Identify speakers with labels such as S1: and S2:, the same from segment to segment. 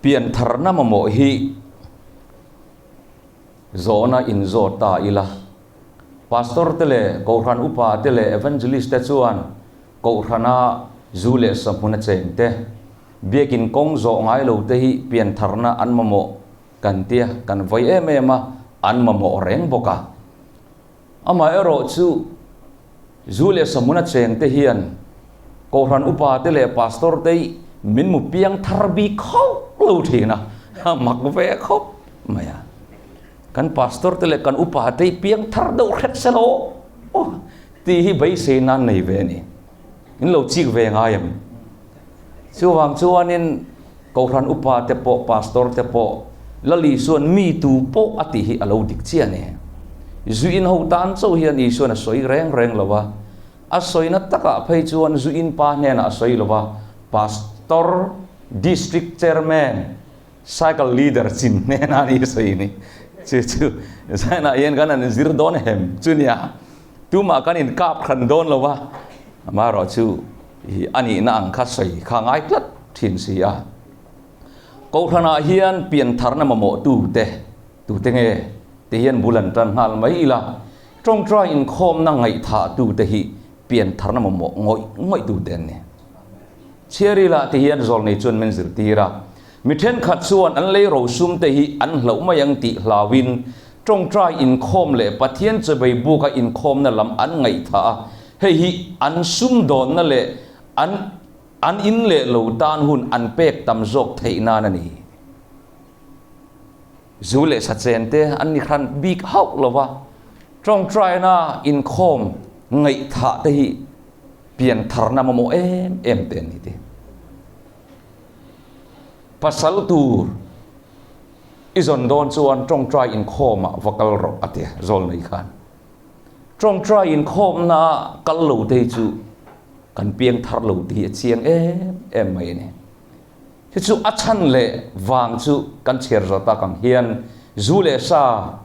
S1: Piantharna mamawh hi zawhna inzawt ta ila. Pastor te leh Kohhran upa te leh Evangelist te chuan Kohhrana zu leh sa hmuna cheng te, biakin kawng zawh ngai lo te hi piantharna an mamawh kan tia kan vawi em em a, an mamawh reng bawk a. Amaherawh chu zu leh sa hmuna cheng te hian Kohhran upa te leh Pastor te hi min mu piang thar bik khawp lo thin a, a mak ve khawp mai a. Kan Pastor te leh kan upa te hi piang thar deuh hret se lo aw tih hi beisei nan nei ve a ni. In lo chik ve ngai em? Chuvang chuanin Kohhran upa te pawh Pastor te pawh Lal Isuan mi tu pawh a tih hi a lo dik chiah a ni. Zu in ho tan chauh hian Isuan a sawi reng reng lo a, a sawina takah phei chuan zu in pa hnenah a sawi lo a, Pastor, District Chairman, Cycle leader chin hnenah ni sawi ni. Chu chu zainah hian kan han zir dawn hem chu nia. Tumah kan in kap hran dawn lo va. Amaherawh chu i a nihna ang kha sawi kha ngai tlat thin si a. Kohhranah hian piantharna mamawh tute tute nge ti hian bul an tan nghal mai ila. Tawngtai inkhawmna ngaihthah tute hi piantharna mamawh ngawih ngawih tute an ni. Chhiari lah ti hian zawlnei chuan min zirtir a, mi thenkhat chuan an lei rosum te hi an hlauh mai ang tih hlauin tawngtai inkhawm leh Pathian chawei buka inkhawmna lam an ngaihthah a, hei hi an sumdawnna leh an an in leh lo tan hun an pek tam zawk theih nan a ni. Zu leh sachen te an ni hran bik hauh lo va, tawngtaina inkhawm ngaihthah te hi Piantharna mamawh em em te an ni te. Pasal tur i zawn dawn chuan tawngtai inkhawmah va kal rawh a ti a, Zawlnei khan. Tawngtai inkhawmna kal lo te hi chu kan piangthar lo tih hi a chiang em em mai a ni. Hi chu a chhan leh vang chu kan chhiar zawh tak ang hian zu leh sa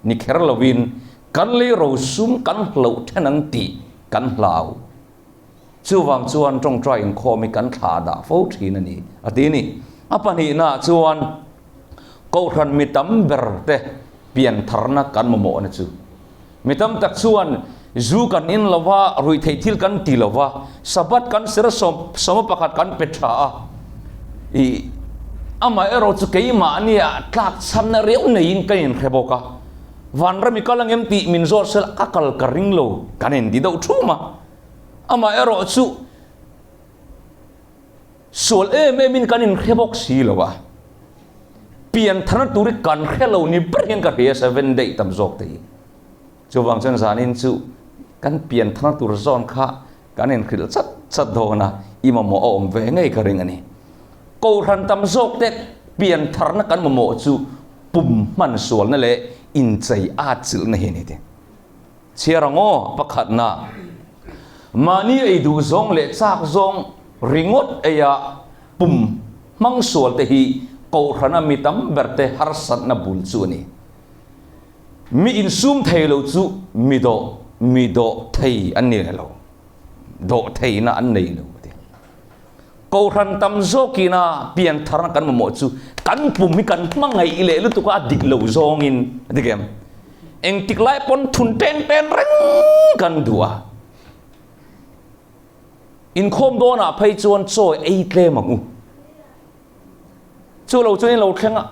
S1: ni kher lovin kan lei rosum kan hloh then ang tih kan hlau. Chuvang chuan tawngtai inkhawm hi kan thlah dah fo thin a ni, a ti a ni. A pahnihnaah chuan Kohhran mi tam ber te piantharna kan mamawhna chu mi tam tak chuan zu kan in lo va, ruihtheih thil kan ti lo va, Sabbath kan ser sawm sawma pakhat kan pe tha a, ih amaherawh chu keimahnia tlakchhamna riau neiin ka inhre bawk a. Vanram i kal angem tih min zawt sela ka kal ka ring lo, kan inti deuh thum a. Amah erawh chu sual em em in kan inhre bawk si lo a. Piantharna tur hi kan hre lo ni ber hian ka hria seven day tam zawk te hi. Chuvang chuan zanin chu kan piantharna tur zawn kha kan inhrilh chat chat dawn a, i mamawh a awm ve ngei ka ring a ni. Kohhran tam zawk te piantharna kan mamawh chu pum hman sualna leh inchei at chilhna hi a ni te. Chhiar ang aw, pakhatna, mahni ei duh zawng leh chak zawng ringawt eia pum hmang sual te hi kohhrana mi tam ber te harsatna bul chu a ni. Mi insum thei lo chu mi dawh, mi dawh thei an ni lo, dawh theihna an nei lo a ti. Kohhran tam zawkina piantharna kan mamawh chu kan pum hi kan hmangaih leh lutuk a, a dik lo zawngin a dik em? Engtik lai pawn thun ten ten reng kan duh a. Inkhawm dawnah phei chuan chaw ei tlem ang u. Chu lo chuan in lo thleng a,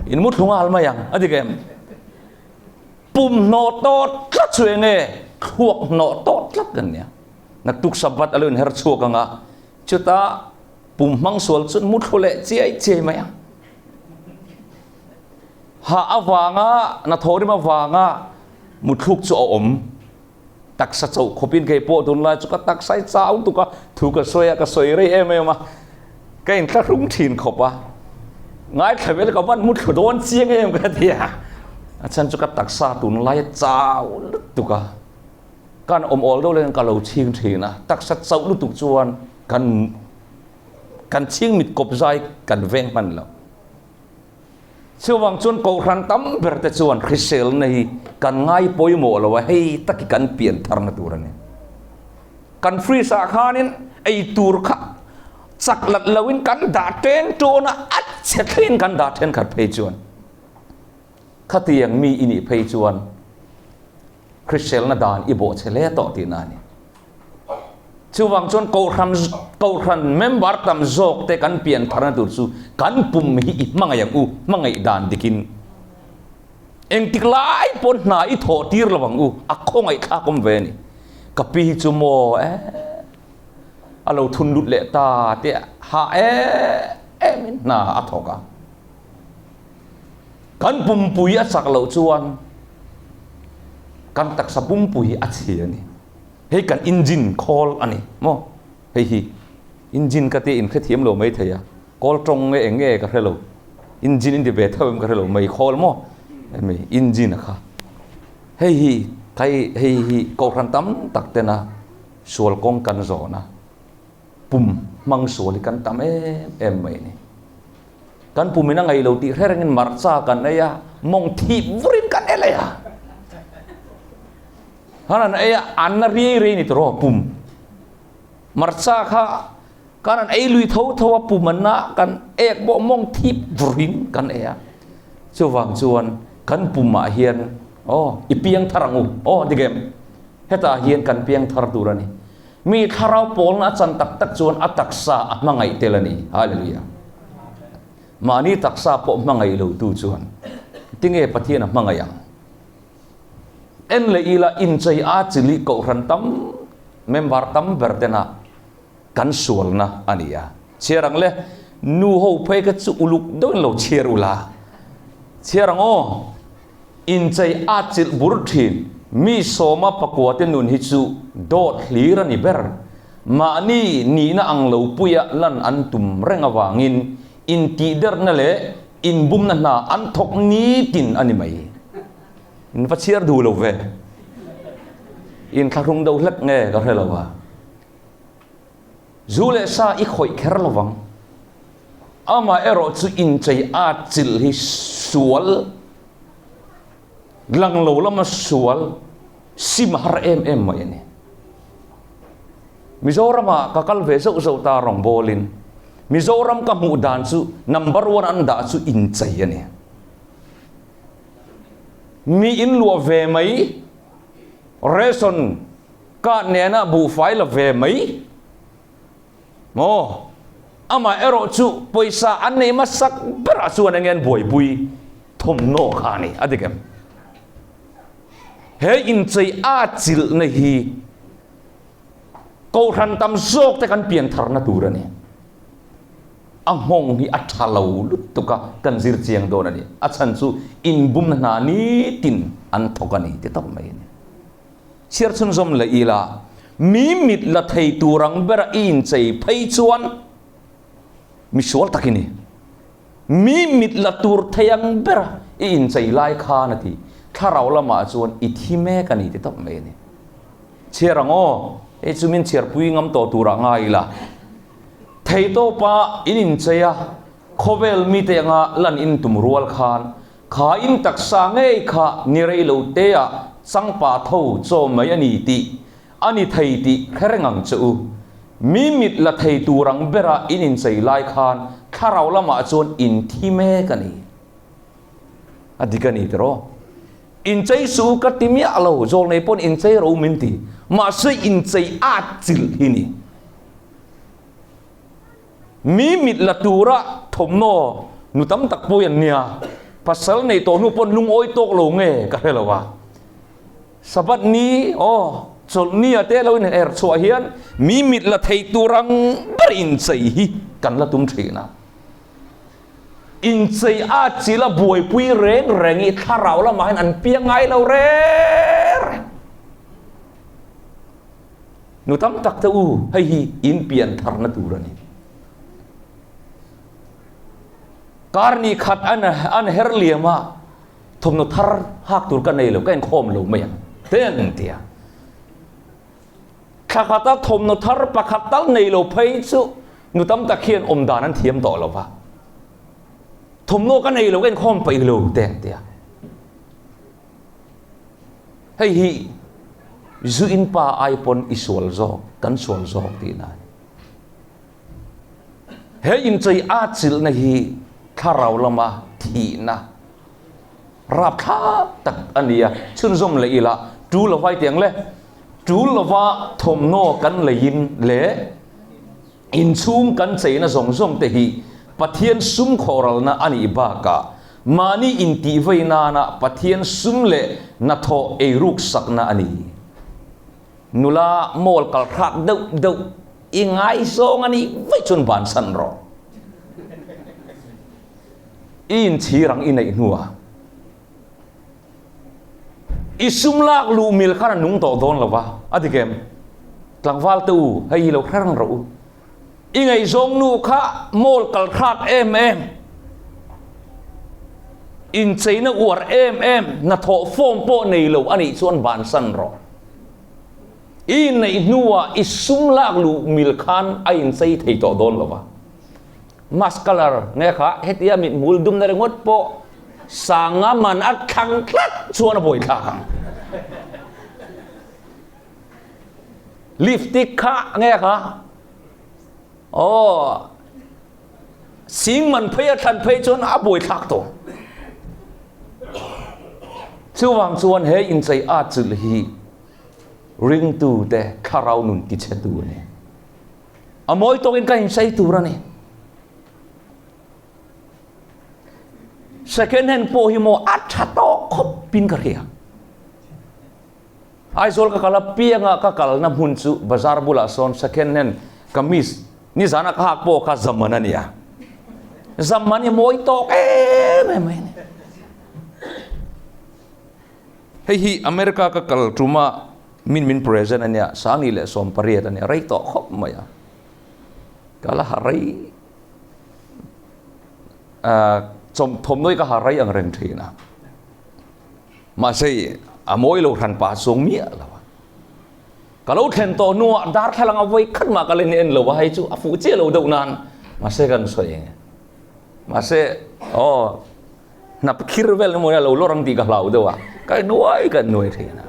S1: in mu thlu nghal mai ang a dik em? Pum hnawh tawt tlat chu eng nge thluak hnawh tawt tlat kan nia. Naktuk Sabbath a lo inher chhuak ang a, chutah pum hmang sual chu mu thlu leh chiai chiai mai ang. Hah avanga, hnathawh rim avanga muthluk chu a awm. Taksa chauh khawpin kei pawh tunlai chu ka taksa hi chau tuk a, thu ka sawi a, ka sawi rei em em a, ka inthlahrung thin khawp a, ngaithla vel ka van mu thlu dawn chiang em ka ti a, a chhan chu ka taksa tunlai a chau lutuk a, kan awm awl deuh laiin ka lo chhing thin a, taksa chauh lutuk chuan kan kan chhing mit kawp zai kan veng hman lo. Chuvang chuan Kohhran tam ber te chuan hriselna hi kan ngai pawimawh lo a, hei tak hi kan pian tharna tur a ni. Kan fridge ah khanin ei tur kha Chak lat loin kan dah ṭen ṭawn a, a chhe thlengin kan dah ṭhenkhat phei chuan. Khatiang mi i nih phei chuan hriselna dan i bawhchhe hle tawh tihna a ni. Chuvang chuan kohhran kohhran member tam zawk te kan pian tharna tur chu kan pum hi i hmangaih ang u, hmangaih dan dikin. Engtik lai pawn hna i thawh tir lo ang u, a khawngaih thlak awm ve a ni. Ka pi hi chu maw eh a lo thun lut leh ta te hah em em in hna a thawk a. Kan pumpui a chak loh chuan kan taksa pumpui hi a chhe a ni. Hei kan engine khawl a ni maw? Hei hi engine ka tia inhrethiam lo mai thei a, kawl tawng nge eng nge ka hre lo. Engine in ti ve tho em ka hre lo, mei khawl maw? Hemi engine a kha. Hei hi kai hei hi kohhran tam tak tena sual kawng kan zawn a, pum hmang sual hi kan tam em em mai a ni. Kan pumin a ngaih lo tih hre rengin marcha kan ei a, mawng thip vurin kan el ei a. Han an ei a, an na riai riai ni tawh pum. Marcha kha kan an ei lui tho tho a, pum an na kan ek pawh mawng thip vurin kan ei a. Chuvang chuan kan pumah hian aw i piang thar ang u, aw ti kem. Hetah hian kan piang thar tur a ni. Mi thlarau pawlna a chan tak tak chuan a taksa a hmangaih tel a ni. Hallelujah. Mahni taksa pawh hmangaih lo tu chuan tinge Pathian a hmangaih ang? En leh ila inchei a chili kohhran tam member tam ber tena kan sualna a ni a. Chhiar ang le, nu ho phei kha chu uluk deuhin lo chhiar ula. Chhiar ang aw. Inchei a chilh bur thin. Mi sawma pakuate nun hi chu dawt hlir a ni ber. Mahni nihna ang lo puia lan an tum reng avangin intihderna leh inbumna hna an thawk nitin a ni mai. In va chhiar duh lo ve. Inthlahrung deuh hlek nge ka hre lo a. Zu leh sa i khawih kher lo vang. Amaherawh chu inchei at chilh hi sual, lang lo lama sual sim har em em mai a ni. Mizoramah ka kal ve zauh zauh ta rawngbawlin Mizoram ka hmuh dan chu number one an dah chu inchei a ni. Mi inluah ve mai, ration Ka nena buhfai la ve mai maw? Amah erawh chu pawisa an nei hmasak berah chuan enge an buaipui thawmhnaw kha a ni, a dik em? He inchei a chilhna hi kohhran tam zawk te kan piantharna tur a ni. A nghawng hi a tha lo lutuk a, kan zir chiang dawn a ni. A chhan chu inbumna hna nitin an thawk a ni ti tawp mai a ni. Chhiar chhunzawm leh ila, mi mit la thei tur ang bera i inchei phei chuan mi sual tak i ni. Mi mit la tur thei ang bera i inchei lai khan a ti, thlarau lamah chuan i thi mek a ni ti tawp mai a ni. Chhiar ang aw, hei chu min chhiarpui ngam tawh turah ngai ila. Theitawpa in inchei a, khawvel mite anga lan in tum rual khan Kha in taksa ngei kha ni rei lo te ah changpa tho chaw mai a ni tih a ni thei tih hre reng ang che u. Mi mit la thei tur ang bera in inchei lai khan thlarau lamah chuan in thi mek a ni. A dik a ni tiraw? Inchei suh u ka ti miah lo, zawlnei pawn inchei ro min ti. Mahse inchei at chilh hi ni. Mi mit la tura thawmhnaw nu tam tak pawi an nia, pasal nei tawh hnu pawn lungawi tawk lo nge ka hre lo a. Sabbath ni aw chawlh ni a te lo in her chhuah hian mi mit la thei tur ang ber inchei hi kan la tum thin a. Inchei a chil a buaipui reng reng i thlarau lamah hian an piang ngai lo reng reng. Nu tam tak te u, hei hi in pian tharna tur a ni. Kar ni khat an an her liam a, thawmhnaw thar hak tur ka nei lo, ka inkhawm lo mai ang, te an ti a. Thla khata thawmhnaw thar pakhat tal nei lo phei chu nu tam tak hian awm dan an thiam tawh lo va. Thawmhnaw ka nei lo, ka inkhawm peih lo, te an ti a. Hei hi zu in pa ai pawn i sual zawk, kan sual zawk tihna a ni. He inchei atchilhna hi thlarau lama thihna rapthlak tak a ni a, chhunzawm leh ila tul lova i tiang le, tul lova thawmhnaw kan leiin leh inchhung kan cheina zawng zawng te hi Pathian sum khawhralna a nih bakah mahni intihvei nana Pathian sum leh hnathawh eiruk sakna a ni. Nula mawl kal thlak deuh deuh i ngaizawng a nih vaih chuan bansan rawh. I inchhir ang i neih hnuah i sum lak luh mil khan a nung tawh dawn lo va, a dik em? Tlangval te u, hei hi lo hre reng rawh u. I ngaihzawng nu kha mawl kal thlak em em, incheina uar em em, hnathawh form pawh nei lo a nih chuan bansan rawh. I inneih hnuah i sum lak luh mil khan a inchei thei tawh dawn lo va. Mask colour nge kha hetia mithmul dumna ringawt pawh sanga man a thlang tlat chuan a buaithlak ang. Lipstick kha nge kha aw sing man phei a thlan phei chuan a buaithlak tawh. Chuvang chuan he inchei at chilh hi ringtute thlarau nun tichhetu a ni. A mawi tawkin ka inchei tur a ni. Second hand pawh hi maw a tha tawk khawpin ka hria. Aizawl ka kal apianga ka kalna hmun chu bazar bulah sawn second hand kamis nizana ka hak pawh kha zaman a nia. Zaman hi mawi tawk em em mai a ni. Hei hi America ka kal tuma min min present a nia, Sangni leh 18 a nia, rei tawh khawp mai a. Ka la ha rei thawmhnaw hi ka ha rei ang reng thin a. Mahse, a mawi lo hran pah chuang miah lo a. Ka lo thlen tawh hnuah darthlalang a vawi khat mah ka len en lo a, hei chu a fuh chiah lo deuh nan. Mahse kan sawi eng e. Mahse, aw, hnap khir vel emaw nia lo lawr ang tih ka hlau deuh a, ka nuai ka nuai thin a.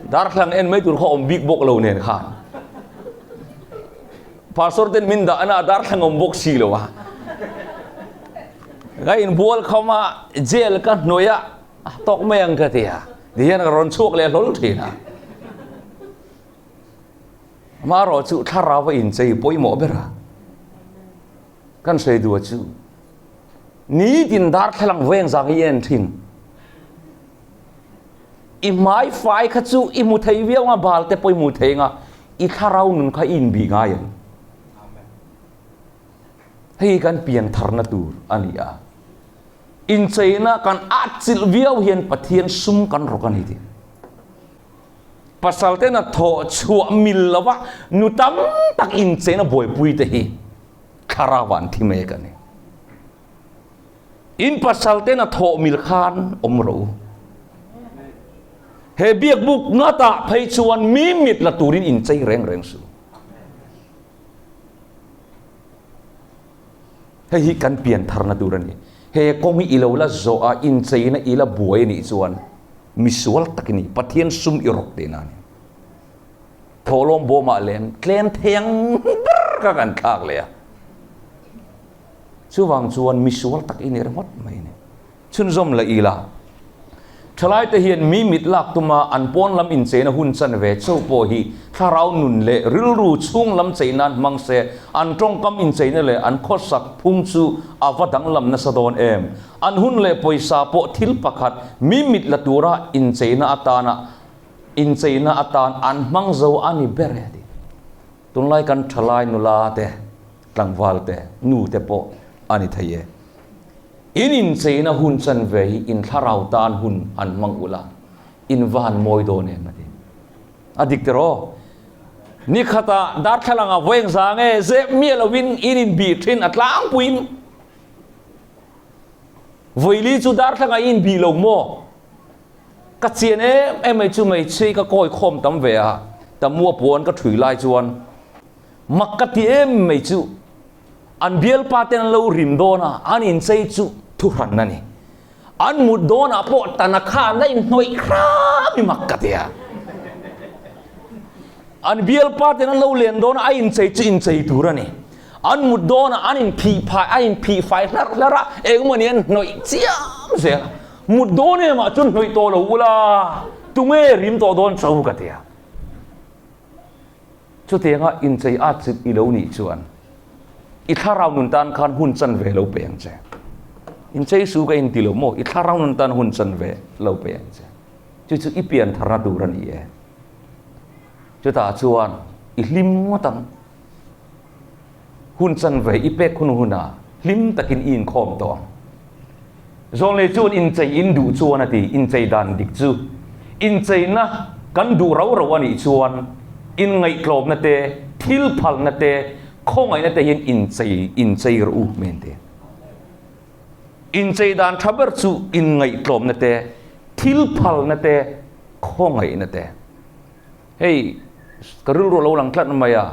S1: Darthlalang en mai tur kha awm bik bawk lo nen khan. Pastor ten min dah ana darthlalang awm bawk si lo a. Ka inbual kham a, jail ka hnawih a, a tawk mai ang ka ti a. Tihian ka rawn chhuak leh hlawl thin a. Amaherawh chu thlarau a inchei pawimawh ber a. Kan sawi duh a chu nitin darthlalang veng zang hi en thin. I hmai fai kha chu i hmu thei viau ang a, bal te pawh i hmu thei ang a, i thlarau nun kha i inbih ngai ang. Hei kan piantharna tur a ni a. Incheina kan atchilh viau hian Pathian sum kan rawk a ni tih. Pasal tena thawh chhuah mil lova nu tam tak incheina buaipui te hi thlarau an thi mek a ni. In pasal tena thawh mil khan awm rawh u. He biakbuk ngatah phei chuan mi mit la turin inchei reng reng suh. Hei hi kan pian tharna tur a ni. He kawng hi i lo la zawh a, incheina i la buai a nih chuan misual tak i ni, Pathian sum i rawk tihna a ni. Thawhlawm bawmah lem tlem thei ang ber kha kan thlak leh a. Chuvang chuan misual tak i ni ringawt mai a ni. Chhunzawm leh ila, thalaite hian mi mit lak tuma an pawn lam incheina hun chan ve chauh pawh hi thlarau nun leh rilru chhung lam chei nan hmang se, an tawngkam incheina leh an khawsak phung chu a va danglam nasa dawn em? An hun leh pawisa pawh thil pakhat mi mit la tura incheina atana incheina atan an hmang zo a ni ber e a ti. Tunlai kan thalai nula te, tlangval te, nu te pawh a ni thei e. In incheina hun chanve hi in thlarau tan hun han hmang ula, in va han mawi dawn em a ti. A dik tiraw? Ni khatah darthlalang a vawi engzah nge zep miah lovin in inbih thin a tlangpuiin vawili chu darthlangah i inbih lo maw? Ka chian em em mai chu hmeichhe ka kawi khawm tam ve a, tamua puan ka thui lai chuan mak ka ti em mai chu An bialpa ten an lo rim dawn a, an inchei chu thuhran a ni. An mut dawnah pawh tana khan a inhnawih hram i mak ka ti a. An bialpa ten an lo len dawn a, a inchei chu inchei tur a ni. An mut dawnah an inphih phai, a inphih fai hlarh hlarh a, engemaw ni an hnawih chiam zel a. Mut dawn emah chuan hnawih tawh lo ula, tunge rim tawh dawn cho ka ti a. Chutianga inchei at chit i lo nih chuan i thlarau nun tan khan hun chan ve lo pe ang che. Inchei su ka inti lo maw? I thlarau nun tan hun chan ve lo pe ang che. Chu chu i pian tharna tur a ni e. Chutah chuan i hlim ngawt ang. Hun chan ve i pek hun hunah hlim takin i inkhawm tawh ang. Zawnglei chuan inchei in duh chuan a ti, inchei dan dik chu. Incheina kan duh rau rau a nih chuan inngaihtlawmna te, thil phalna te, khawngaihna te hian inchei inchei rawh u men ti. Inchei dan tha ber chu inngaihtlawmna te, thil phalna te, khawngaihna te. Hei ka rilru a lo lang tlat mai a.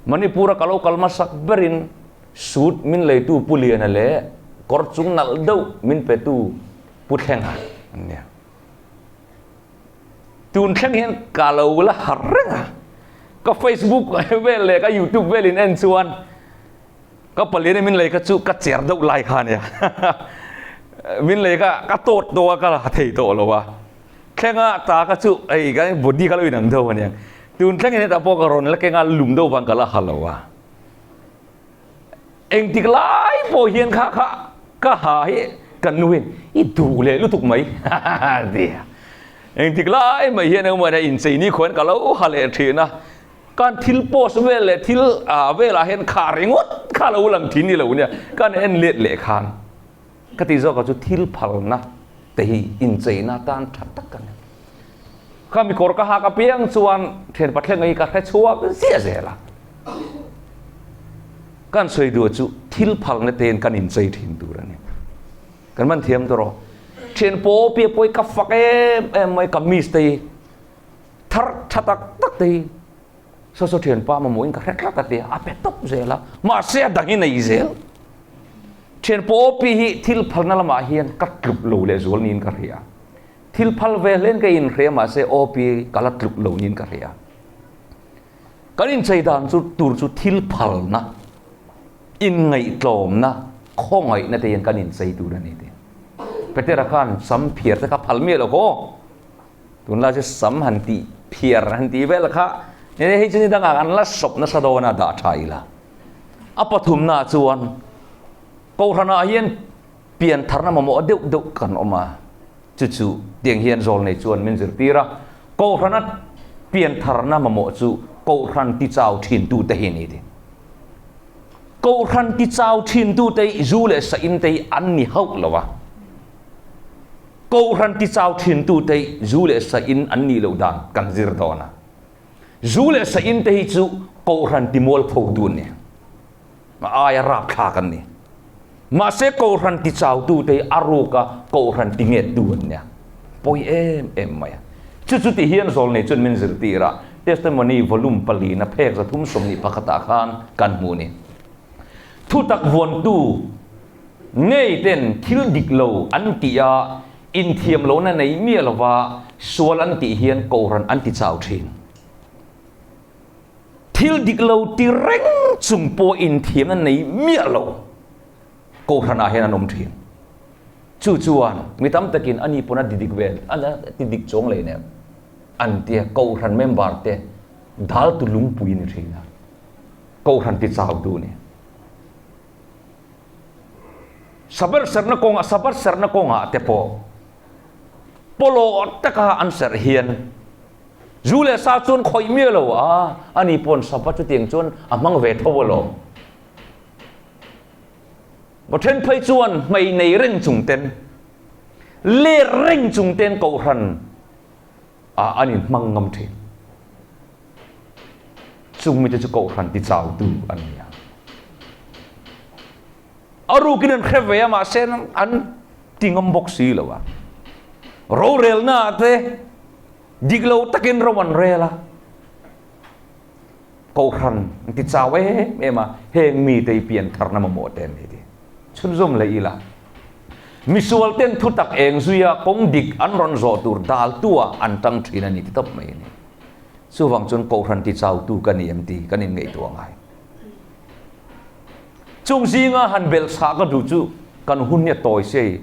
S1: Manipur-a ka lo kal hmasak berin suit min leitu Pu Liana leh kawr chung nalh deuh min petu Pu Thlenga an nia. Tun thleng hian ka lo la har reng a. Ka Facebook vel leh ka YouTube velin en chuan Ka palian in min lei kha chu ka cher deuh lai kha ania. Min lei kha ka tawt tawh a ka la thei tawh lo a. Thlenga ta kha chu hei ka body kha lo inang deuh ania. Tun thleng in hetah pawh ka rawn la keng a lum deuh vang ka la ha lo a. Engtik lai pawh hian kha kha ka ha hi kan nu hian i duh leh lutuk mai a ti a. Engtik lai mai hian engemaw nia inchei ni khuan ka lo ha leh thin a. Kan thil post vel leh thil velah hian kha ringawt kha lo lang thin ni lo nia, kan en let leh khan ka ti zawk a chu thil phalna te hi incheina tan tha tak a ni. Kha mi kawr ka hak apiang chuan thian pathleng hi ka hre chhuak ziah zel a. Kan sawi duh chu thil phalna tein kan inchei thin tur a ni. Kan man thiam tawh rawh. Thian paw pia pawi ka fak em em mai ka miss te hi. Thar tha tak tak te hi saw saw thianpa mamawhin ka hre tlat a tia a pe tawp zel a, mahse a dang hi nei zel. Thianpa OP hi thil phalna lamah hian ka tluk lo leh zual niin ka hria. Thil phal ve hlein ka inhria mahse OP ka la tluk lo niin ka hria. Kan inchei dan chu tur chu thil phalna, inngaihtlawmna, khawngaihna te hian kan inchei tur a ni tih. Petera khan sam phiar te kha phal miah lo khaw. Tunlai chu sam han tih phiar han tih vel kha hei chu ni dangah an la sawp nasa dawn a dah tha ila. A pathumnaah chuan Kohhranah hian pian tharna mamawh deuh deuh kan awm a, chu chu tiang hian zawl nei chuan min zirtir a, Kohhrana pian tharna mamawh chu Kohhran tichau thintute hi a ni tih. Kohhran tichau thintute hi zu leh sa in te hi an ni hauh lo a. Kohhran tichau thintute zu leh sa in an nih loh dan kan zir dawn a. Zu leh sa in te hi chu Kohhran timualpho tu an ni. A aia rapthlak an ni. Mahse Kohhran tichau tute hi a ruka Kohhran tinget tu an nia. Pawi em em mai a. Chu chu ti hian zawlnei chuan min zirtir a, Testimony volume palina phek 321 ah khan kan hmuh a ni. Thutak vuantu Ngei ten thil dik lo an tih a, inthiam lohna nei miah lova sual an tih hian Kohhran an ti chau thin. Thil dik lo ti reng chung pawh inthiamna nei miah lo Kohhranah hian an awm thin. Chu chuan mi tam takin ani pawn a ti dik ve, a ti dik chuang lei nem an tia Kohhran member te dal tu lungpui a ni thin a, Kohhran ti chau tu a ni. Saber serhna kawnga sabat serhna kawngah te pawh pawlawh taka an serh hian zu leh sa chuan khawih miah lo a, ani pawn sabat chutiang chuan a hmang ve tho alawm. Va then phei chuan hmei nei reng chung ten, ler reng chung ten kohhran ah an inhmang ngam thin. Chung mite chu Kohhran tichautu an ni a. A rukin an hre ve a, mahse an ti ngam bawk si lo a. Rorelnaah te dik lo takin ro an rel a. Kohhran an tichau em em a, heng mite hi piantharna mamawh te an ni tih chhunzawm leh ila. Misual ten thutak eng zuia kawng dik an rawn zawh tur daltua an tang thin a ni ti tawp mai a ni. Chuvang chuan Kohhran tichautu ka ni em tih kan inngaihtuah ngai. Chung zinga han belh chhah ka duh chu kan hun hi a tawi sia i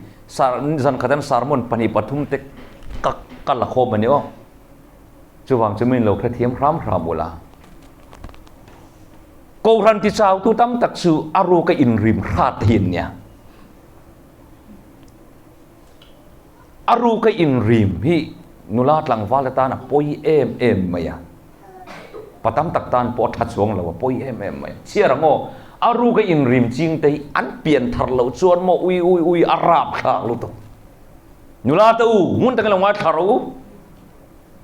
S1: zan khat an sermon pahnih pathum te ka ka la khawm a ni aw. Chuvang chu min lo hrethiam hram hram ula. Kohhran tichautu tam tak chu a ruka inrim hrat hi an nia. A ruka inrim hi nula tlangval atan a pawi em em mai a. Pa tam tak tan pawh a tha chuang lo, a pawi em em mai a. Chhiar ang aw, a ruka inrim ching te hi an pian thar loh chuan maw ui ui ui a rap thlak lutuk. Nula te u, ngun takin lo ngaithla rawh u.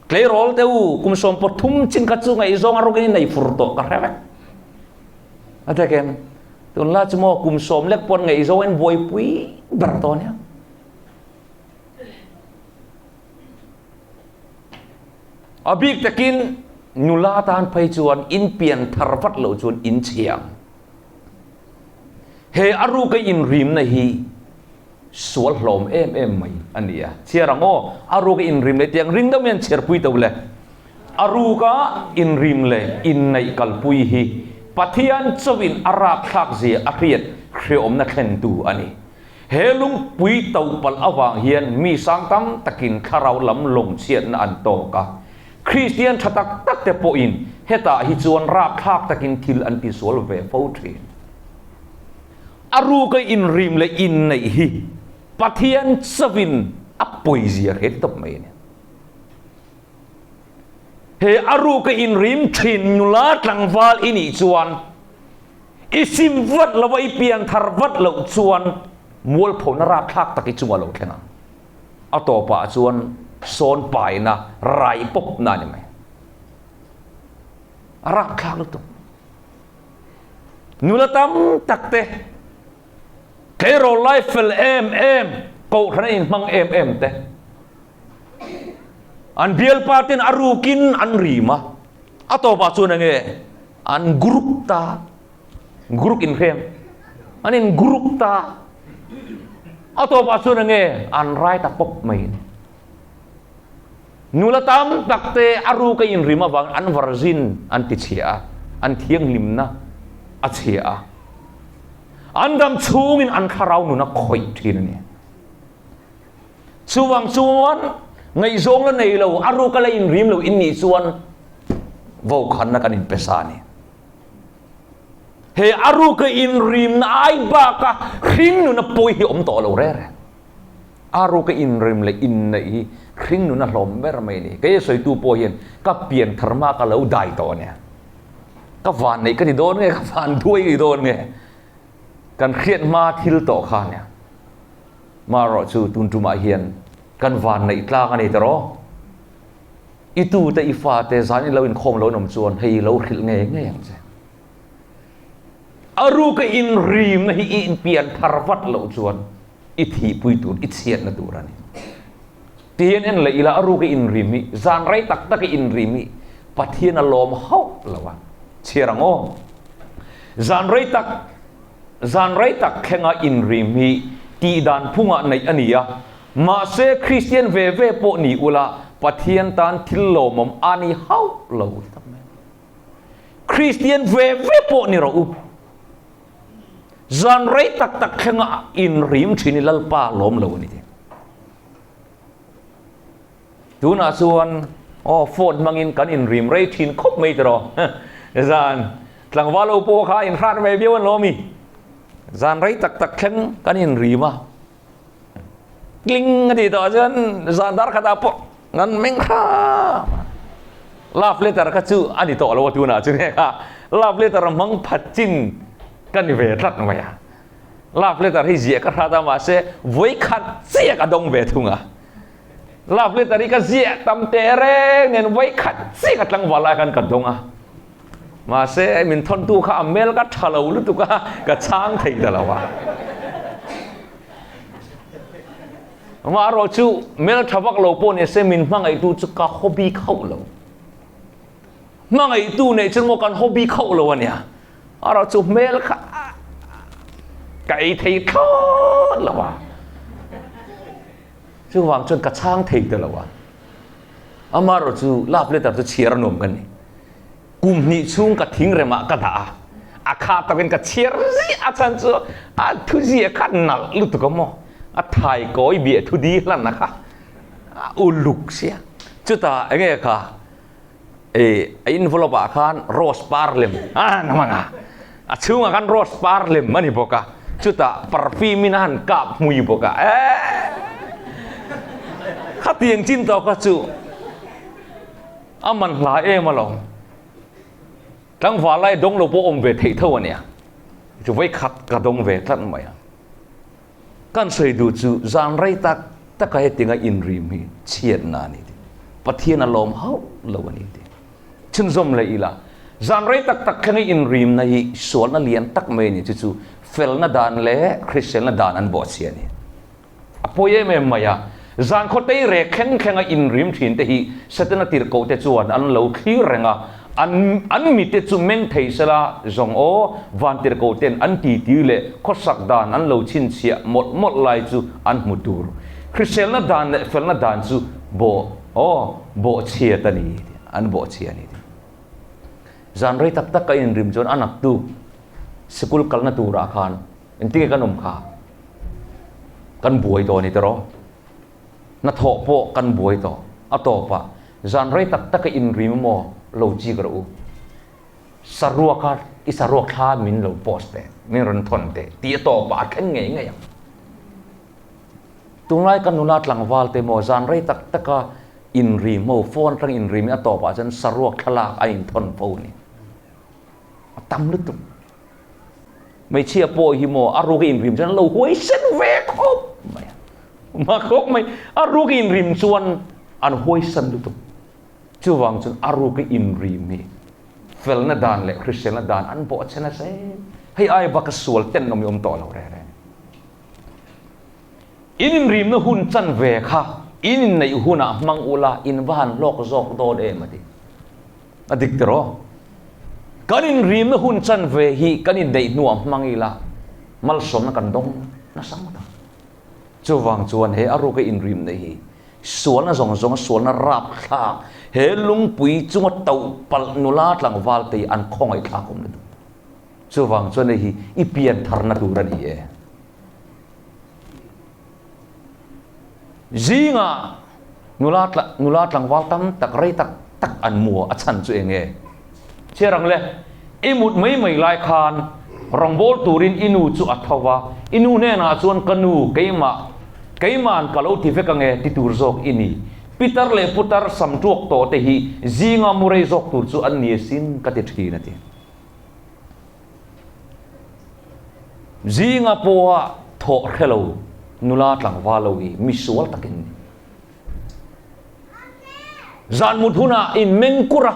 S1: Tleirawl te u, kum 13 chin kha chu ngaihzawng a rukin i nei fur tawh ka hre vek. A takin, tunlai chu maw kum 10 lek pawn ngaihzawng in buaipui ber tawh nia. A bik takin nula tan phei chuan in pian thar vat loh chuan in chhiang. He a ruka inrimna hi sual hlawm em em mai a ni a. Chhiar ang aw, a ruka inrim leh tiang ring deuh hian chhiarpui to le. A ruka inrim leh inneih kalpui hi Pathian chauhin a rakthlak zia a hriat hreawmna thlentu a ni. He lungpui to palh avang hian mi sang tam takin thlarau lam lawngchhiatna an tawk a. Kristian tha tak tak te pawhin hetah hi chuan rakthlak takin thil an tisual ve fo thin. A ruka inrim leh inneih hi Pathian chauhin a pawizia hre tawp mai a ni. He a ruka inrim thin nula tlangval i nih chuan i sim vat lova i pian thar vat loh chuan mualphona rapthlak tak i chungah lo thleng ang. A tawpah chuan sawn paina rai pawpna a ni mai. A rapthlak lutuk. Nula tam tak te, tleirawl lai fel em em, kohhran a inhmang em em te, an bialpa ten a rukin an rim a, a tawpah chuan enge an group ta, group inhrem, an in group ta, a tawpah chuan enge an rai ta pawp mai. Nula tam tak te a ruka inrim avang an virgin an ti chhia a, an thianghlimna a chhia a, an dam chhungin an thlarau nun a khawih thin a ni. Chuvang chuan ngaihzawng la nei lo, a ruka la inrim lo in nih chuan vokhanna kan inpe sa a ni. He a ruka inrimna ai baka hring nuna pawi hi awm tawh lo reng reng. A ruka inrim leh inneih hi hring nun a hlawm ber mai a ni. Kei a sawitu pawh hian ka pian thar hma ka lo dai tawh a nia. Ka van neih ka ti dawn nge, ka van duai ka ti dawn nge. Kan hriat hma thil tawh kha a nia. Marawh chu tun tumah hian kan van neih tlang a ni ta rawh. I tute i fate zan i lo inkhawm lo an awm chuan hei lo hrilh ngei ngei ang che. A ruka inrimna hi i inpian thar vat loh chuan i thihpui tur, i chhiatna tur a ni. Tihian en leh ila a ruka inrim hi, zan rei tak taka inrim hi Pathian a lawm hauh lo a. Chhiar ang aw. Zan rei tak, zan rei tak thlenga inrim hi tihdan phungah neih a ni a. Mahse Kristian ve ve pawh ni ula Pathian tan thil lawmawm a ni hauh lo. Kristian ve ve pawh ni rawh u. Zan rei tak tak thlenga inrim thin i Lalpa lawm lo a ni. Tunah chuan aw phone hmangin kan inrim rei thin khawp mai tiraw. Zan tlangval ho pawh kha inhrat ve viau an lawm i. Zan rei tak tak thleng kan inrim a. Tling a tih tawh chuan zan dar khatah pawh ngan meng hram a. Love letter kha chu a ni tawh lo a tunah chu nge kha love letter a hmang phat chin ka ni ve tlat mai a. Love letter hi ziah ka hrat a mahse vawi khat chiah ka dawng ve thung a. Love letter hi ka ziah tam teh reng nen vawi khat chiah ka tlangval lai khan ka dawng a. Mahse min thawntu kha a mel ka tha lo lutuk a, ka chhang thei ta lo a. Amaherawh chu mel tha vak lo pawh ni se min hmangaihtu chu ka hobby khauh lo. Hmangaihtu neih chuan maw kan hobby khauh lo a nia. Erawh chu hmel kha ka ei thei thlawt lo a. Chuvang chuan ka chhang thei ta lo a. Amaherawhchu love letter chu chhiar a nuam ka ni. Kum hnih chhung ka thingrem ah ka dah a, a kha takin ka chhiar ziah a chhan chu a thu ziah kha nalh lutuk a maw, a thai kawi biah thu di hlan a kha a uluk sia. Chutah enge kha eh a envelope ah khan rose par lem a an hmang a, a chhungah khan rose par lem a ni bawk a, chutah perfume in a han kap hmui bawk a, eh khatiang chin tawh kha chu. A man hla em alawm. Tlangval lai dawng lo pawh awm ve theih tho a nia. Chu vawi khat ka dawng ve tlat mai a. Kan sawi duh chu zan rei tak taka hetinga inrim hi chhiatna a ni tih. Pathian a lawm hauh lo a ni tih. Chhunzawm leh ila, zan rei tak tak thlenga inrimna hi sualna lian tak mai a ni. Chu chu felna dan leh hriselna dan an bawhchhia a ni. A pawi em em mai a, zan khawtei rek thleng thlenga inrim thin te hi Setana tirhkoh te chuan an lo thlir reng a, an an mite chu meng thei sela zawng aw, van tirhkoh ten an titi leh khawsak dan an lo chhinchhiah mawlh mawlh lai chu an hmu tur. Hriselna dan leh felna dan chu bawh aw bawhchhiat a ni, an bawhchhia a ni. Zan rei tak tak ka inrim chuan a naktu sikul kalna turah khan engtinge kan awm kha? Kan buai tawh a ni tawh. Hnathawh pawh kan buai tawh. A tawpah zan rei tak taka inrim emaw lo chik rawh u. Saruaka i saruak thla min lo post teh, min rawn thawn teh tih a tawpah a thleng ngei ngei ang. Tunlai kan nula tlangval te maw zan rei tak taka inrim ho, phone atang inrim in a tawpah chuan saruak thlalak a inthawn fo a ni. A tam lutuk. Hmeichhia pawh hi maw a ruk a inrim chuan a lo huai sen ve khawp mai a. Ma khawp mai. A ruk a inrim chuan an huai san lutuk. Chuvang chuan a ruk a inrim hi felna dan leh hriselna dan an bawh a che nasa em. Hei ai bak a sual ten awm i awm tawh lo reh reng. In inrimna hun chan ve kha in inneih hunah hmang ula in va han hlawk zawk dawn em a ti. A dik tiraw? Kan inrimna hun chanve hi kan inneih hnuah hmang ila malsawmna kan dawng nasa ngawt ang. Chuvang chuan he a ruka inrimna hi sualna zawng zawnga sualna rapthlak he lungpui chunga toh palh nula tlangval te hi an khawngaihthlak awm lutuk. Chuvang chuan hei hi i pian tharna tur a ni e. Zingah nula nula tlangval tam tak rei tak tak an mu a, a chhan chu eng nge? Chhiar ang le, i mut mai mai lai khan rawngbâwl turin i nu chu a tho va, i nu hnenah chuan ka nu keimah, keima'n ka lo ti vek ang e ti tur zawk i ni. Pitar leh putar sam ṭuak tawh te hi zinga mu rei zawk tur chu an ni asin ka ti ṭhin a ti. Zinga pawha thawh hre lo nula tlangval lo hi misual takin ni. Zan mut hunah in meng kur a,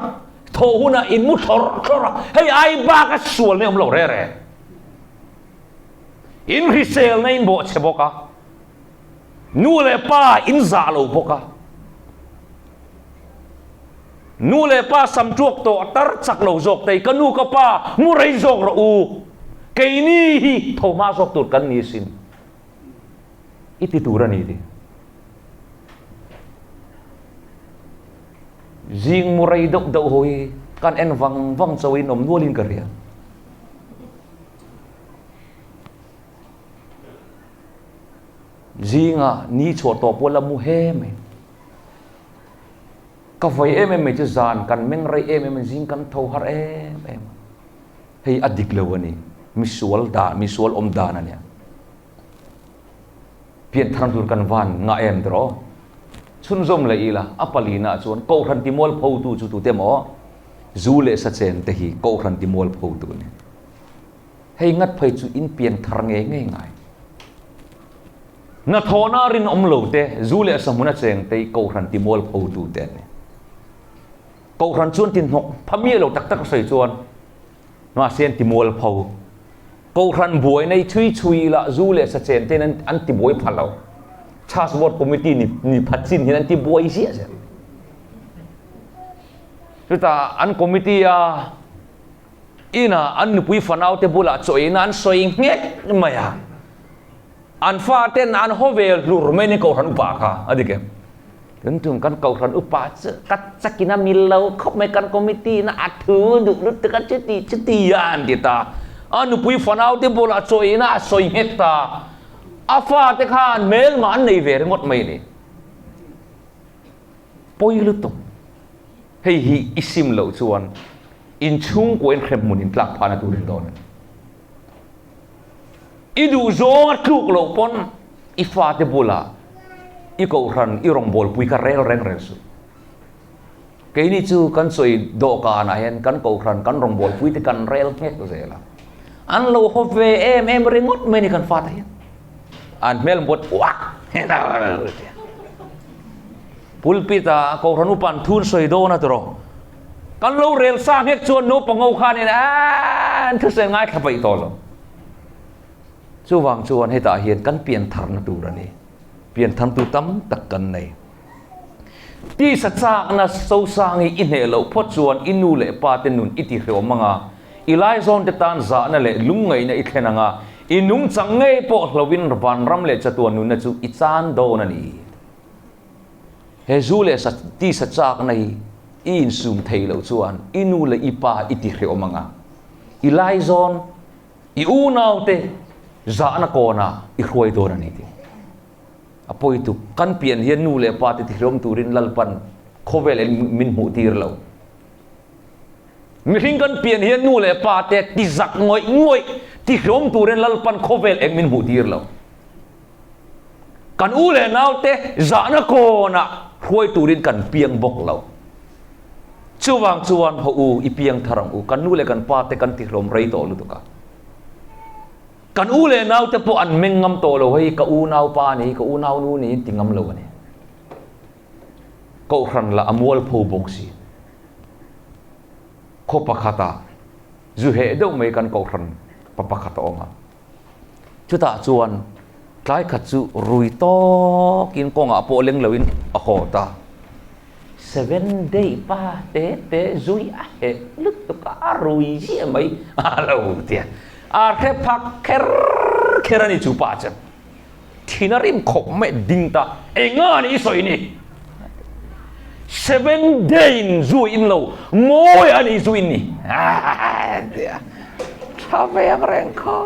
S1: thawh hunah in mu thlawr thlawr a, hei ai bak a sual na awm lo re re. In hrisel na in bawh chhe bawk a, nu leh pa in zah lo bawk a. Nu leh pa sam tuak tawh tar chak lo zawk tei ka nu ka pa mu rei zawk rawh u keini hi tho hma zawk tur kan ni sin i ti tur a ni ti zing mu rei deuh deuh ho hi kan en vang vang chauh in awm nual in ka hria. Zinga ni chhuah tawh pawh la mu he mai. Ka vawi em em mai chu zan kan meng rei em em a, zing kan tho har em em a. Hei a dik lo a ni, misual dan, misual awm dan a nia. Pianthar tur kan van ngah em tiraw? Chhunzawm leh ila, a palina chuan Kohhran timualphotu chu tute maw? Zu leh sachen te hi Kohhran timualphotu a ni. Hei ngat phei chu in pianthar ngei ngei ngai. Hnathawhna rinawm lo te, zu leh sahmuna cheng te hi Kohhran timualpho tu te an ni. Kohhran chuan ti hnawk pha miah lo tak tak a sawi chuan mahse an timualpho. Kohhran buaina hi chhui chhui ila zu leh sa chen ten an tibuai pha lo. Church Board Committee ni ni pha chin hian an tibuai ziah zel. Chutah an committee a inah an nupui fanau te bulah chaw eina an sawi nghet mai a. An faten an haw vel hlur mai ni Kohhran upa kha a dik em? Tun tum kan kohhran upa chu ka chakin a mil lo khawp mai, kan committee na a thu duh lutuk a chuti chuti a an ti ta. A nupui fanau te bulah chawiin a sawi nghet ta. A fate khan hmelma an nei ve ringawt mai a ni. Pawi lutuk. Hei hi i sim loh chuan inchhungkua in hremhmun in tlak phahna turin dawn a ni. I duh zawng a tluk loh pawn i fate bulah i kohhran i rawngbawlpui kha rel reng reng suh. Keini chu kan sawi dawhkanah hian kan kohhran kan rawngbawlpui te kan rel nghek zel a. An lo haw ve em em ringawt mai a ni kan fate hian. An hmel buat uak Pulpit ah kohhran upan thun sawi dawn a tiraw. Kan lo rel sa nghek chuan naupang ho khanin an thusawi ngaithla paih tawh lo. Chuvang chuan hetah hian kan piantharna tur a ni. Pianthartu tam tak kan nei. Tisa chakna sosang hi i hneh loh phawt chuan i nu leh pa te nun i tihreawm ang a, i laizawn te tan zahna leh lungngaihna i thlen ang a, i nungchang ngei pawh hloin vanram leh chatuan nunna chu i chan dawn a ni. He zu leh sa tisa chakna hi i insum thei loh chuan i nu leh i pa i tihreawm ang a, i laizawn, i unaute zahna kawnah i hruai dawn a ni tih a pawi tuk. Kan pian hian nu leh pa te tihreawm turin Lalpan khawvel en min hmuh tir lo. Mihring kan pian hian nu leh pa te tizak ngawih ngawih tihreawm turin Lalpan khawvel eng min hmuh tir lo. Kan u leh naute zahna kawnah hruai turin kan piang bawk lo. Chuvang chuan haw u, i piang thar ang u, kan nu leh kan pa te kan tihlawm rei tawh lutuk a. Kan u leh naute pawh an meng ngam tawh lo, hei ka u naupa a ni, ka u naunu a ni an ti ngam lo a ni. Kohhran lah a mualpho bawk si. Khaw pakhatah zu heh deuh mai kan kohhran pa pakhat a awm a. Chutah chuan tlai khat chu rui tawkin kawngah pawh leng loin a haw ta. Seven day pa te te zui a heh lutuk a, a rui ziah mai a lo ti a. A hre phak kher kher a ni chu pa chuan. Thin a rim khawp mai ding ta, enga ni i sawi ni? Seven day in zui in lo mawi a ni zui ni a ti a. Tha ve ang reng kha.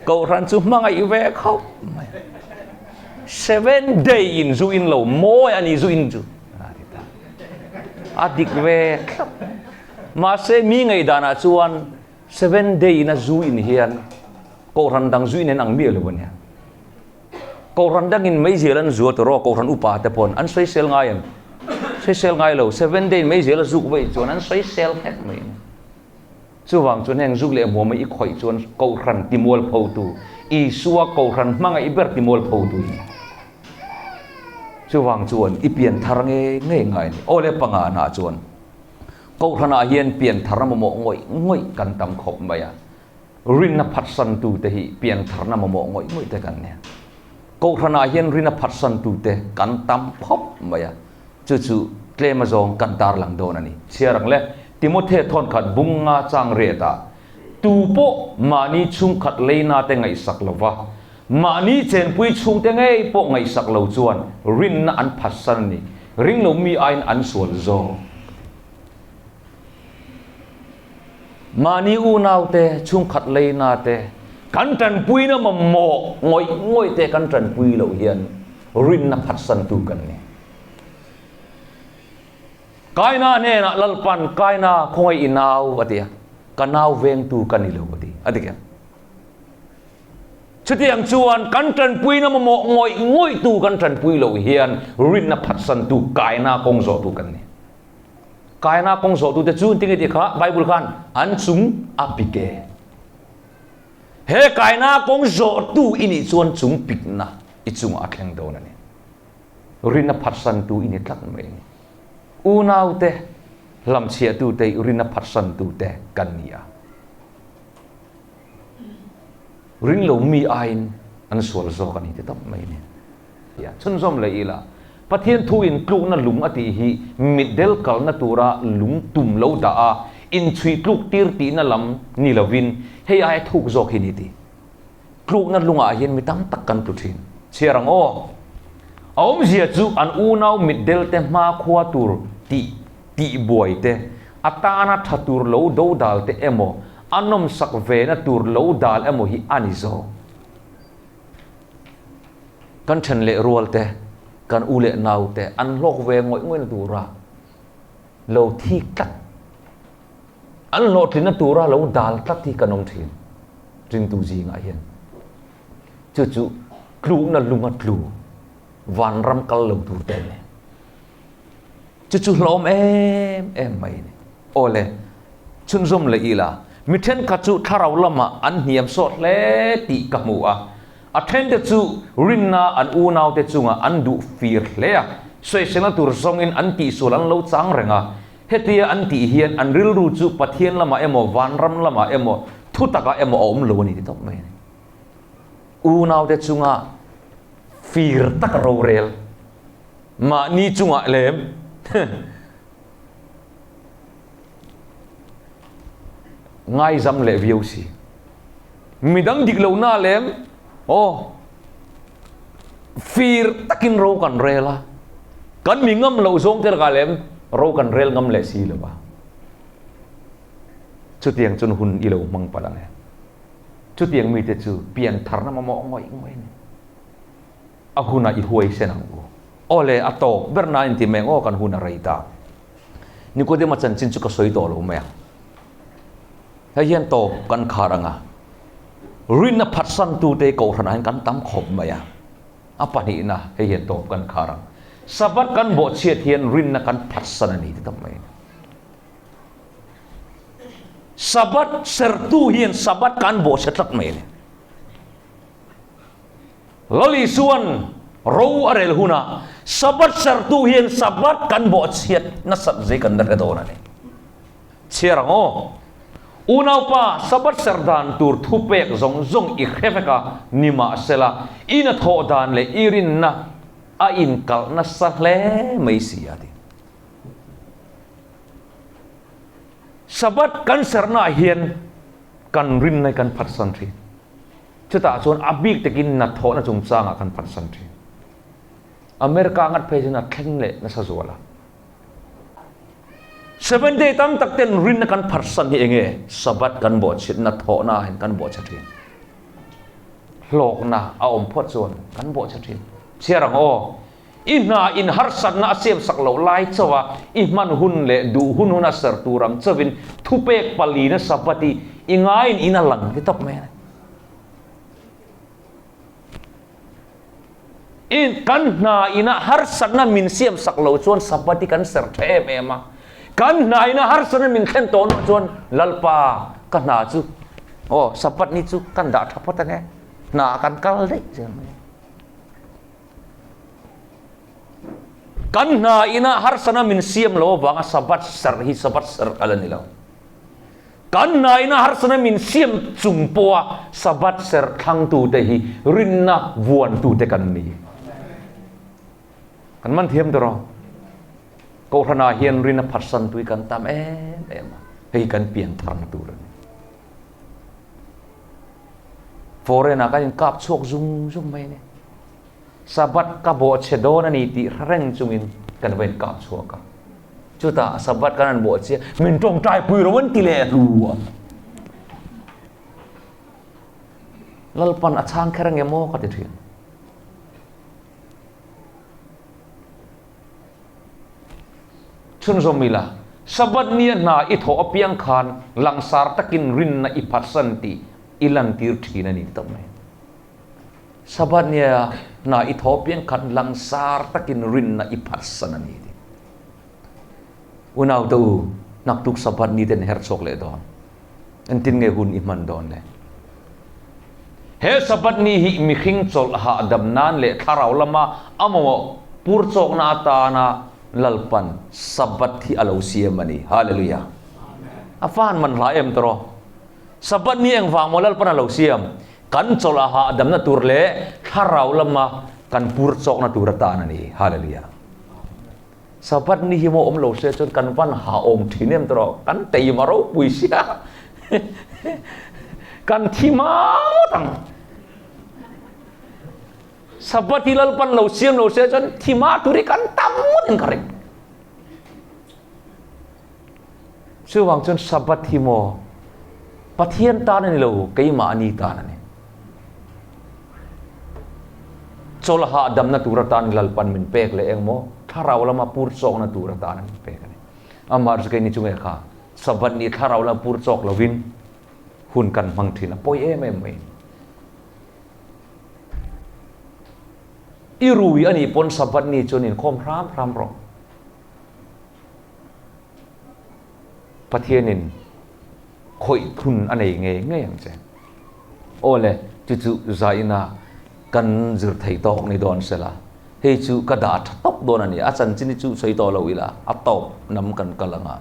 S1: Kohhran chu hmangaih ve khawp mai. Seven day in zu in lo mawi a ni zu in chu a ti ta. A dik ve thlap. Mahse mi ngaihdanah chuan seven day in a zu in hian kohhran dang zu in an ang miah lo a nia. Kohhran dangin meizial an zuat rawh, kohhran upa te pawn an sawisel ngai em? Sawisel ngai lo, seven day in meizial a zuk vaih chuan an sawisel nghek mai a ni. Chuvang chuan heng zuk leh hmuam i khawih chuan kohhran timual photu, Isua kohhran hmangaih ber timual photu i ni. Chuvang chuan i pian thar ngei ngei ngai a ni. Aw le panga naah chuan kohhranah hian pian thar a mamawh ngawih ngawih kan tam khawp mai a. Rinna phatsantute hi piantharna mamawh ngawih ngawih te kan nia. Kohhranah hian rinna phatsantute kan tam khawp mai a, chu chu tlem azawng kan tarlang dawn a ni. Chhiar ang le, Timothe thawnkhat bung nga chang riatah, Tu pawh mahni chhungkhat leina te ngaihsak lo va, mahni chenpui chhungte ngei pawh ngaihsak lo chuan rinna an phatsan a ni, ring lo mi aiin an sual zawk. Mahni unaute, chhungkhat leina te, kan tanpuina mamawh ngawih ngawih te kan tanpui loh hian rinna phatsantu kan ni. Kaina hnenah Lalpan, Kaina, khawngaih i nau, a ti a. Ka nau vengtu ka ni lo, a ti. A ti kher. Chutiang chuan kan tanpuina mamawh ngawih ngawihtu kan tanpui loh hian rinna phatsantu kaina kawng zawhtu kan ni. Kaina kawng zawhtute chu engtin nge tih kha Bible khan an chung a pik e. He kaina kawng zawhtu i nih chuan chung pikna i chungah a thleng dawn a ni. Rinna phatsantu i ni tlat mai a ni. Unaute, hlamchhiahtute i rinna phatsantute kan ni a. Ringlo mi aiin an sual zawk a ni ti tawp mai a ni. Chhunzawm leh ila, Pathian thu in tlukna lung a tih hi mitdel kalna tura lung tum lo dah a, inchhui tluk tir tihna lam ni lovin hei aia thuk zawk hi ni ti. Tlukna lungah hian mi tam tak kan tlu thin. Chhiar ang aw. A awmzia chu an unau mitdelte hmakhua tur tih tihbuai te, a tana tha tur lo dodal te emaw, a nawmsak vena tur lo dal emaw hi a ni zawk. Kan then leh rual te, kan u leh nau te an hlawk ve ngawih ngawihna tura lo thik tlat, an hlawhtlinna tura lo dal tlat hi kan awm thin ringtu zingah hian. Chu chu tlukna lunga tlu vanram kal lo tur te a ni. Chu chu hlawm em em mai a ni. Aw le, chhunzawm leh ila, mi thenkhat chu thlarau lamah an hniam sawt hle tih ka hmu a. A thente chu rinna an unaute chungah an duh fir hle a, sawiselna tur zawngin an tihsual an lo chang reng a. Hetia an tih hian an rilru chu Pathian lamah emaw, vanram lamah emaw, thutakah emaw a awm lo a ni ti tawp mai a ni. Unaute chunga fir taka rorel mahni chungah lem ngaizam leh viau si. Midang dik lohna lem aw fir takin ro kan rel a, kan mi ngam loh zawng te lakah lem ro kan rel ngam leh si lo va. Chutiang chuan hun i lo hmang palh ang e. Chutiang mite chu piantharna mamawh ngawih ngawih a ni. A hunah i huaisen ang u. Aw le, a tawp ber na inti mai ang aw, kan hun a rei ta. Nikodema chanchin chu ka sawi tawh lo mai ang. Hei hian tawp kan khar ang a, rinna phatsantute kohhranah hian kan tam khawp mai a. A pahnihna, hei hian tawp kan khar ang. Sabbath kan bawhchhiat hian rinna kan phatsan a ni ti tawp mai a ni. Sabbath sertu hian Sabbath kan bawhchhe tlat mai a ni. Lal Isua'n ro a rel hunah Sabbath sertu hian Sabbath kan bawhchhiat nasat zei kan la hre dawn a ni. Chhiar ang aw. Unaupa, Sabbath ser dan tur thupek zawng zawng i hre vek a, nimahsela, i hnathawh dan leh i rinna a inkalh nasa hle mai si a ti. Sabbath kan sernaah hian kan rinna hi kan phatsan thin. Chutah chuan a bik takin hnathawhna chungchangah kan phatsan thin. America ngat phei chuan a thleng leh nasa zual a. Seventh day tam tak ten rinna kan phatsan hi enge? Sabbath kan bawhchhiat, hnathawhna ah hian kan bawhchhe thin. Hlawkna a awm phawt chuan kan bawhchhe thin. Chhiar ang aw. I hna in harsatna a siamsak loh lai chauh a, i hman hun leh duh hun huna ser tur ang chauhin thupek palina Sabbath i i ngaiin in a lang ti tawp mai a ni. I kan hna ina harsatna min siamsak loh chuan Sabbath i kan ser tha em em a, kan hna ina harsatna min thlen tawh loh chuan Lalpa ka hna chu aw Sabbath ni chu kan dah tha phawt ange, hna kan kal daih zel mai a. Kan hna ina harsana min siam lo avanga Sabbath serh hi Sabbath serh a la ni lo. Kan hna ina harsana min siam chung pawha Sabbath serh thlangtute hi rinna vuantute kan ni. Kan man thiam tawh rawh. Kohhranah hian rinna phatsantu hi kan tam em em a, hei hi kan piantharna tur a ni. Foreign ah kan inkap chhuak zung zung mai a ni. Sabbath ka bawhchhe dawn a ni tih hre reng chungin kan va inkap chhuak a. Chutah Sabbath kan han bawhchhia, min tawngtai pui ro an ti leh hlu a. Lalpan a chhang kher ange maw ka ti thin. Chhunzawm ila, Sabbath nia hna i thawh apiang khan langsar takin rinna i phatsan tih i lantir thin a ni tawp mai. Sabbath nia hna i thawh apiang khan langsar takin rinna i phatsan a ni tih. Unaute u, naktuk Sabbath ni ten her chhuak leh dawn. Engtin nge hun i hman dawn le? He Sabbath ni hi mihring chawlh hahdam nan leh thlarau lama a mamawh pur chawkna atana Lalpan Sabbath hi a lo siam a ni. Hallelujah! A fan man hla em tawh rawh. Sabbath ni engvang maw Lalpan a lo siam? Kan chawlh a hahdamna tur leh thlarau lama kan pur chawkna tur atan a ni. Hallelujah! Sabbath ni hi maw awm lo se chuan kan van ha awm thin em tawh kan teima ropui sia kan thi mau ngawt ang. Sabbath hi Lalpan lo siam lo se chuan thima tur hi kan tam ngawt in ka ring. Chuvang chuan Sabbath hi maw Pathian tan a ni lo, keimahni tan a ni. Chawlh hahdamna tur atan Lalpan min pek leh eng maw thlarau lama pur chawkna tur atan min pek a ni. Amah chu keini chu nge kha Sabbath ni thlarau lama pur chawk lovin hun kan hmang thin a pawi em em mai. I rui a nih pawn Sabbath ni chuan inkhawm hram hram rawh. Pathianin khawih thun a nei ngei ngei ang che. Aw le, chu chu zaina kan zir thei tawk ni dawn sela, hei chu ka dah tha tawp dawn a ni, a chanchin hi chu sawi tawh lo ila, a tawp nam kan kal ang a,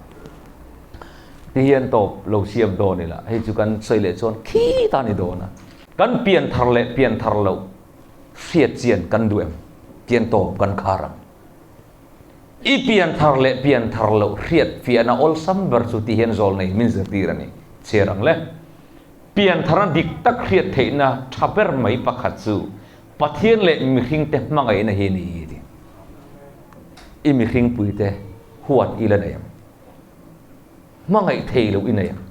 S1: ti hian tawp lo siam dawn ila, hei chu kan sawi leh chuan khi ta ni dawn a. Kan pian thar leh pian thar loh hriat chian kan duh em? Tian tawp kan khar ang. I pian thar leh pian thar loh hriat fiahna awlsam ber chu ti hian zawl nei min zirtir a ni. Chhiar ang le. Pian tharna dik tak hriat theihna tha ber mai pakhat chu Pathian leh mihringte hmangaihna hi a ni ti. I mihringpuite huat i la nei ang. Hmangaih thei loh i nei ang.